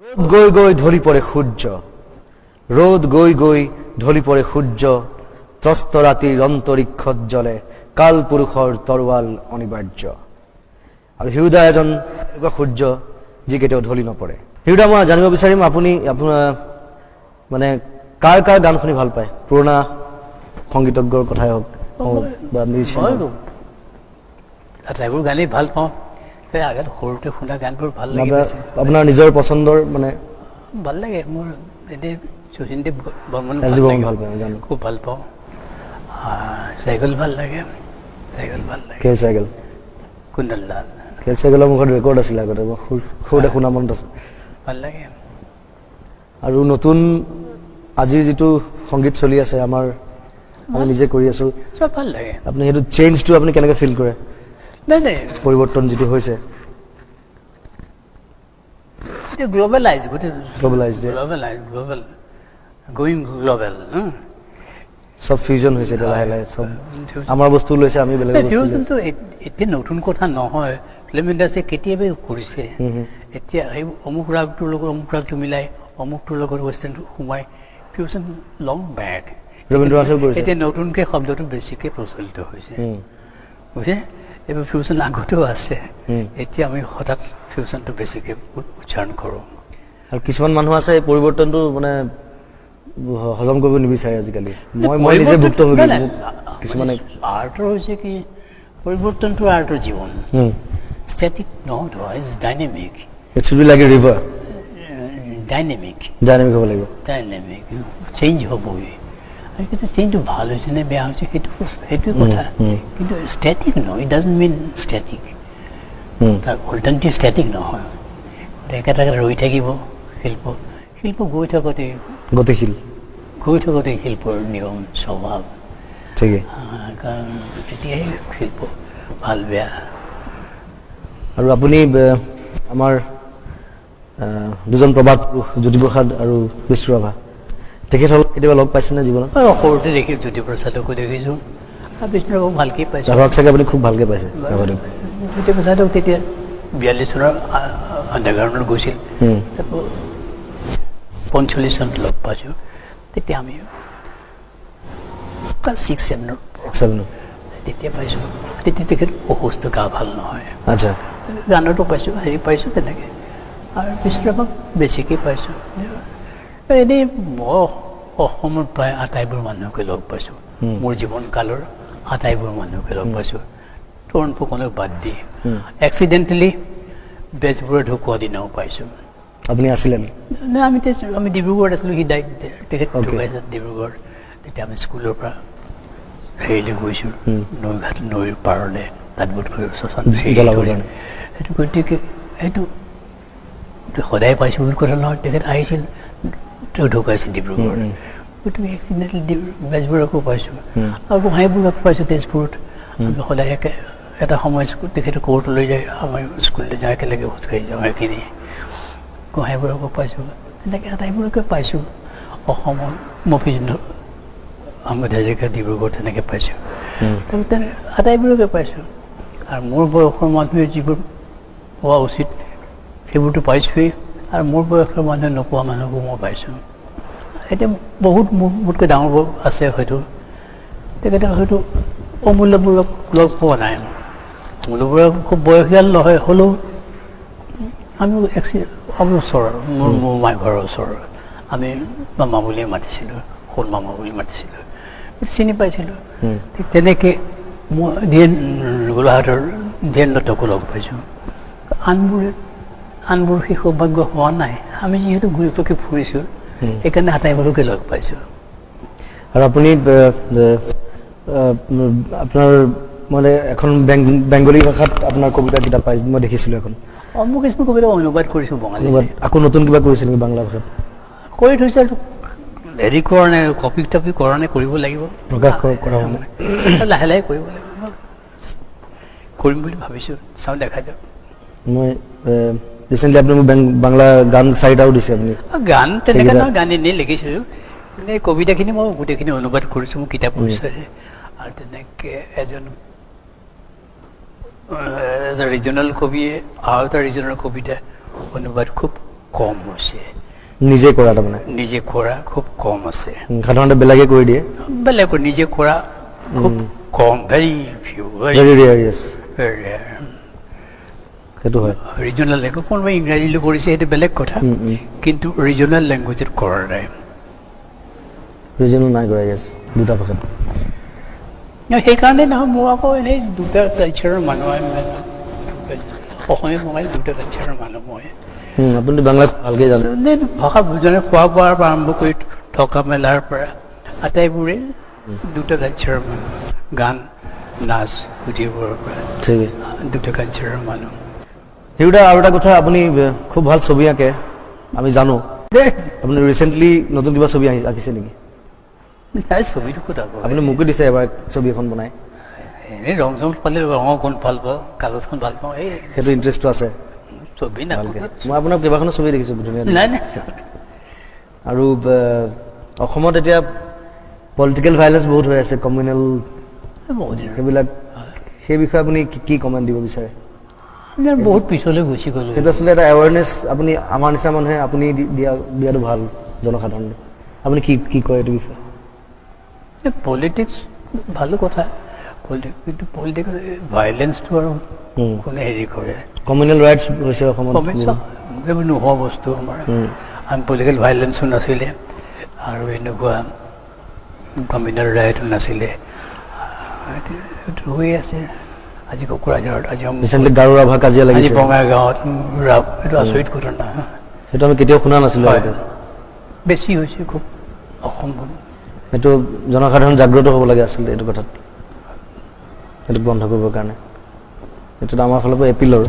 ৰ'দ গৈ গৈ ঢলি পৰে সূৰ্য, ৰ'দ গৈ গৈ ঢলি পৰে সূৰ্য, ত্ৰস্ত ৰাতিৰ অন্তৰীক্ষত জ্বলে কাল পুৰুষৰ তৰোৱাল অনিবাৰ্য। আৰু হীৰুদা এজন এনেকুৱা সূৰ্য যি কেতিয়াও ঢলি নপৰে। হীৰুদা, মই জানিব বিচাৰিম আপুনি আপোনাৰ মানে কাৰ কাৰ গান শুনি ভাল পায়? পুৰণা সংগীতজ্ঞৰ কথাই হওক বা মিউজিচিয়ান। আটাইবোৰ গানেই ভাল পাওঁ। আগত সৰুতে শুনা গানবোৰ ভাল লাগে। আপোনাৰ নিজৰ পচন্দৰ মানে ভাল লাগে মোৰ এনেই শচীনদেৱ বৰ্মন ভাল পাওঁ, খুব ভাল পাওঁ। চাইকেল ভাল লাগে, চাইকেল ভাল লাগে, খেল চাইকেল, কুন্দনলাল। খেল চাইকেলৰ মুখত ৰেকৰ্ড আছিলে আগতে, সৰুতে শুনা মনত আছে, ভাল লাগে। আৰু নতুন আজিৰ যিটো সংগীত চলি আছে আমাৰ, আমি নিজে কৰি আছোঁ, চব ভাল লাগে। আপুনি সেইটো চেঞ্জটো আপুনি কেনেকৈ ফিল কৰে? নাই নাই, পৰিৱৰ্তন যিটো হৈছে, গ্ল'বেলাইজ, গোটেই globalise, globalise, global, going global, চব ফিউজন হৈছে এতিয়া লাহে লাহে, চব আমাৰ বস্তু লৈছে, আমি বেলেগ বস্তু। ফিউজনটো এতিয়া নতুন কথা নহয়, ফিল্ম ইণ্ডাষ্ট্ৰীয়ে কেতিয়াবাই কৰিছে। এতিয়া সেই অমুক ৰাগটোৰ লগত অমুক ৰাগটো মিলাই, অমুকটোৰ লগত ৱেষ্টাৰ্ণটো সোমাই, ফিউজন লং বেক। ৰবীন্দ্ৰনাথেও কৰিছে। এতিয়া নতুনকৈ শব্দটো বেছিকৈ প্ৰচলিত হৈছে, বুজিছে? এইবোৰ ফিউজন আগতেও আছে, এতিয়া আমি হঠাৎ ফিউজনটো বেছিকৈ উচ্চাৰণ কৰোঁ। আৰু কিছুমান মানুহ আছে এই পৰিৱৰ্তনটো মানে হজম কৰিব নিবিচাৰে আজিকালি। মই নিজে ভুক্তভোগী। কিছুমানে আৰ্টৰ হৈছে কি, পৰিৱৰ্তনটো আৰ্টৰ জীৱন, ষ্টেটিক নহয়তো, it's dynamic. It should be like a river. Dynamic, dynamic হ'ব লাগিব, ডাইনামিক, চেঞ্জ হ'বই। আৰু কিন্তু চেঞ্জটো ভাল হৈছে নে বেয়া হৈছে সেইটো সেইটোৱে কথা, কিন্তু ষ্টেটিক নহয়, it doesn't mean static. তাৰ অল্টাৰনেটিভ ষ্টেটিক নহয়, একেটাকে ৰৈ থাকিব। শিল্প, শিল্প গৈ থাকোঁতে গতিশীল, গৈ থাকোঁতে শিল্পৰ নিয়ম স্বভাৱ। ঠিকেই, কাৰণ তেতিয়াহে শিল্প ভাল বেয়া। আৰু আপুনি আমাৰ দুজন প্ৰবাদ পুৰুষ জ্যোতিপ্ৰসাদ আৰু বিষ্ণু ৰাভা, তেখেতসকলক কেতিয়াবা লগ পাইছেনে জীৱনত? সৰুতে দেখি জ্যোতিপ্ৰসাদকো দেখিছোঁ, আৰু বিষ্ণু ৰাভাক ভালকৈ পাইছোঁ। ৰাভাক চাগে আপুনি খুব ভালকৈ পাইছে। ৰাভাদেৱ জ্যোতিপ্ৰসাদক তেতিয়া 42 চনৰ আণ্ডাৰগ্ৰাউণ্ডত গৈছিল, 45 চনত লগ পাইছোঁ। তেতিয়া আমি ক্লাছ 6 7 তেতিয়া পাইছোঁ। তেতিয়া তেখেত অসুস্থ, গা ভাল নহয়। আচ্ছা, গানতো পাইছোঁ, হেৰি পাইছোঁ তেনেকৈ। আৰু বিষ্ণু ৰাভাক বেছিকৈ পাইছোঁ। এনেই মই অসমত প্ৰায় আটাইবোৰ মানুহকে লগ পাইছোঁ, মোৰ জীৱনকালৰ আটাইবোৰ মানুহকে লগ পাইছোঁ, তৰুণ ফুকনক বাদ দি। এক্সিডেণ্টেলি বেজবৰুৱা ঢুকোৱা দিনাও পাইছোঁ। আপুনি আছিলে? নাই, আমি ডিব্ৰুগড়ত আছিলোঁ, সি ডাইক তেখেত ঢুকাইছে ডিব্ৰুগড়। তেতিয়া আমি স্কুলৰ পৰা হেৰিলৈ গৈছোঁ, নৈঘাট, নৈৰ পাৰলৈ, তাত বোধ শ্মশান সেইটো। গতিকে সেইটো সদায় পাইছোঁ বুলি কথা নহয়, তেখেত আহিছিল, তেওঁ ঢুকাইছিল ডিব্ৰুগড়ত। গতিকে এক্সিডেণ্টেলি বেজবৰুৱাকো পাইছোঁ, আৰু গোহাঁইবৰুৱাক পাইছোঁ তেজপুৰত। আমি সদায় একে এটা সময় তেখেতে কোৰ্টলৈ যায়, আমি স্কুললৈ যাওঁ, একেলগে খোজকাঢ়ি যাওঁ, সেইখিনি গোহাঁইবৰুৱাকো পাইছোঁ, তেনেকৈ আটাইবোৰকে পাইছোঁ। অসমৰ মফিজ আহমেদ হাজৰিকা ডিব্ৰুগড় তেনেকৈ পাইছোঁ, তেনেকৈ আটাইবোৰকে পাইছোঁ। আৰু মোৰ বয়সৰ মানুহে যিবোৰ পোৱা উচিত সেইবোৰতো পাইছোঁৱেই, আৰু মোৰ বয়সৰ মানুহে নোপোৱা মানুহকো মই পাইছোঁ। এতিয়া বহুত মোতকৈ ডাঙৰ আছে হয়তো, তেখেতে হয়তো অমূল্য বৰুৱাক লগ পোৱা নাই। অমূল্য বৰুৱা খুব বয়সীয়াল নহয়, হ'লেও আমি আমি ওচৰৰ, মোৰ মাই ঘৰৰ ওচৰৰ, আমি মামা বুলিয়ে মাতিছিলোঁ, সোণ মামা বুলি মাতিছিলোঁ, চিনি পাইছিলোঁ। ঠিক তেনেকৈ মই ধীৰেণ, গোলাঘাটৰ ধীৰেণ দত্তকো লগ পাইছোঁ। আনবোৰ সেই সৌভাগ্য হোৱা নাই। আমি যিহেতু ঘূৰি পকি ফুৰিছোঁ, সেইকাৰণে আটাইবোৰকে লগ পাইছোঁ। আৰু আপুনি আপোনাৰ মানে এখন বেংগলী ভাষাত আপোনাৰ কবিতাৰ কিতাপ পাই মই দেখিছিলোঁ এখন। মই কিছুমান কবিতা অনুবাদ কৰিছোঁ বঙালী। আকৌ নতুন কিবা কৰিছিল নেকি বাংলা ভাষাত? কৰি থৈছোঁ, হেৰি কৰা নাই, কপি টপি কৰা নাই, কৰিব লাগিব, প্ৰকাশ কৰা হোৱা নাই, লাহে লাহে কৰিব লাগিব, কৰিম বুলি ভাবিছোঁ, চাওঁ দেখা যাওক। মই ৰিচেণ্টলি আপুনি মোক বাংলা গান 4টাও দিছে আপুনি। গান তেনেকৈ নহয়, গান এনেই লিখিছোঁ, কিন্তু এই কবিতাখিনি মই গোটেইখিনি অনুবাদ কৰিছোঁ, মোৰ কিতাপ হৈছে। আৰু তেনেকৈ এজন ৰিজনেল কবিয়ে আৰু এটা ৰিজনেল কবিতা অনুবাদ খুব কম হৈছে। নিজে কৰা, তাৰমানে নিজে কৰা খুব কম আছে। সাধাৰণতে বেলেগে কৰি দিয়ে। বেলেগৰ নিজে কৰা খুব কম, very few, very rare, yes. Very rare. সেইটো হয়। ৰিজনেল লেংগুৱেজ, কোনোবাই ইংৰাজীলৈ কৰিছে, সেইটো বেলেগ কথা, কিন্তু ৰিজনেল লেংগুৱেজত কৰা নাই। ৰিজনেল নাই কৰা, য়েছ, দুটা ভাষাত। সেইকাৰণে নহয়, মোৰ আকৌ এনেই দুটা কালচাৰৰ মানুহ, আমি অসমীয়া বঙালী দুটা কালচাৰৰ মানুহ মই। আপুনিতো বাংলা ভালকৈ জানে। ভাষা বুজনে, খোৱা বোৱাৰ পৰা আৰম্ভ কৰি থকা মেলাৰ পৰা আটাইবোৰে দুটা কালচাৰৰ মানুহ, গান নাচ গোটেইবোৰৰ পৰা ঠিকেই দুটা কালচাৰৰ মানুহ। হিৰুদা, আৰু এটা কথা, আপুনি খুব ভাল ছবি আঁকে আমি জানো। আপুনি ৰিচেণ্টলি নতুন কিবা ছবি আঁকিছে নেকি? নাই, ছবিটো ক'ত আঁকো? আপুনি মোকো দিছে এবাৰ ছবি এখন বনাই। এনেই ৰং চং পালে ৰঙৰখন ভাল পাওঁ, কাগজখন ভাল পাওঁ, এই সেইটো ইণ্টাৰেষ্টটো আছে। ছবি নাকো। ভালকে মই আপোনাক কেইবাখনো ছবি দেখিছোঁ, ধুনীয়া। নাই নাই। আৰু অসমত এতিয়া পলিটিকেল ভাইলেঞ্চ বহুত হৈ আছে, কমিউনেল বহুত দিনৰ সেইবিলাক, সেই বিষয়ে আপুনি কি কি কমেণ্ট দিব বিচাৰে? আমি আৰু বহুত পিছলৈ গুচি গ'লো। সেইটো আচলতে এটা এৱাৰনেছ আপুনি আমাৰ নিচিনা মানুহে আপুনি দিয়াটো ভাল জনসাধাৰণে। আপুনি কি কি কয় এইটো বিষয়ে? পলিটিক্স ভালো কথা, কিন্তু পলিটিকেল ভাইলেঞ্চটো আৰু কোনে হেৰি কৰে? কমিউনেল ৰাইটছ হৈছে অসমত। এইবোৰ নোহোৱা বস্তু আমাৰ। আমি পলিটিকেল ভাইলেঞ্চো নাছিলে আৰু এনেকুৱা কমিউনেল ৰাইটো নাছিলে। এইটো হৈ আছে আজি কোকৰাঝাৰত, আজি ৰিচেণ্টলি গাৰো ৰাভা কাজিয়া আজি লাগিছে। বঙাইগাঁৱত, এইটো আচৰিত ঘটনা। সেইটো আমি কেতিয়াও শুনা নাছিলোঁ হয়। আগতে। বেছি হৈছে খুব অসম্ভৱ। সেইটো জনসাধাৰণ জাগ্ৰত হ'ব লাগে আচলতে এইটো কথাত, সেইটো বন্ধ কৰিবৰ কাৰণে। এইটোত আমাৰ ফালৰ পৰা এপিল আৰু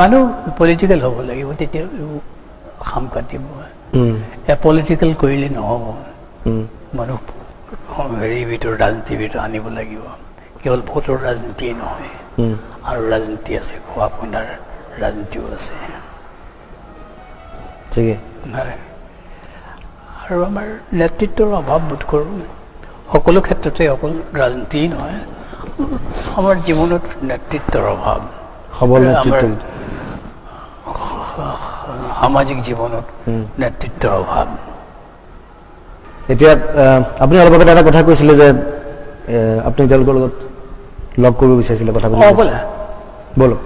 মানুহ পলিটিকেল হ'ব লাগিব, তেতিয়া খাম কাটিব। পলিটিকেল কৰিলে নহ'ব। মানুহ হেৰিৰ ভিতৰত, ৰাজনীতিৰ ভিতৰত আনিব লাগিব। কেৱল ভোটৰ ৰাজনীতিয়ে নহয়, আৰু ৰাজনীতি আছে, খোৱা খুন্দাৰ ৰাজনীতিও আছে। ঠিকেই। হয়। আৰু আমাৰ নেতৃত্বৰ অভাৱ বোধ কৰোঁ সকলো ক্ষেত্ৰতে, অকল ৰাজনীতিয়েই নহয়, আমাৰ জীৱনত নেতৃত্বৰ অভাৱ। সবল আমাৰ নেতৃত্ব। সামাজিক জীৱনত নেতৃত্বৰ অভাৱ। এতিয়া আপুনি অলপ আগতে এটা কথা কৈছিলে যে আপুনি তেওঁলোকৰ লগত লগ কৰিব বিচাৰিছিলে, কথা পাতিব ব'লা। ব'লক।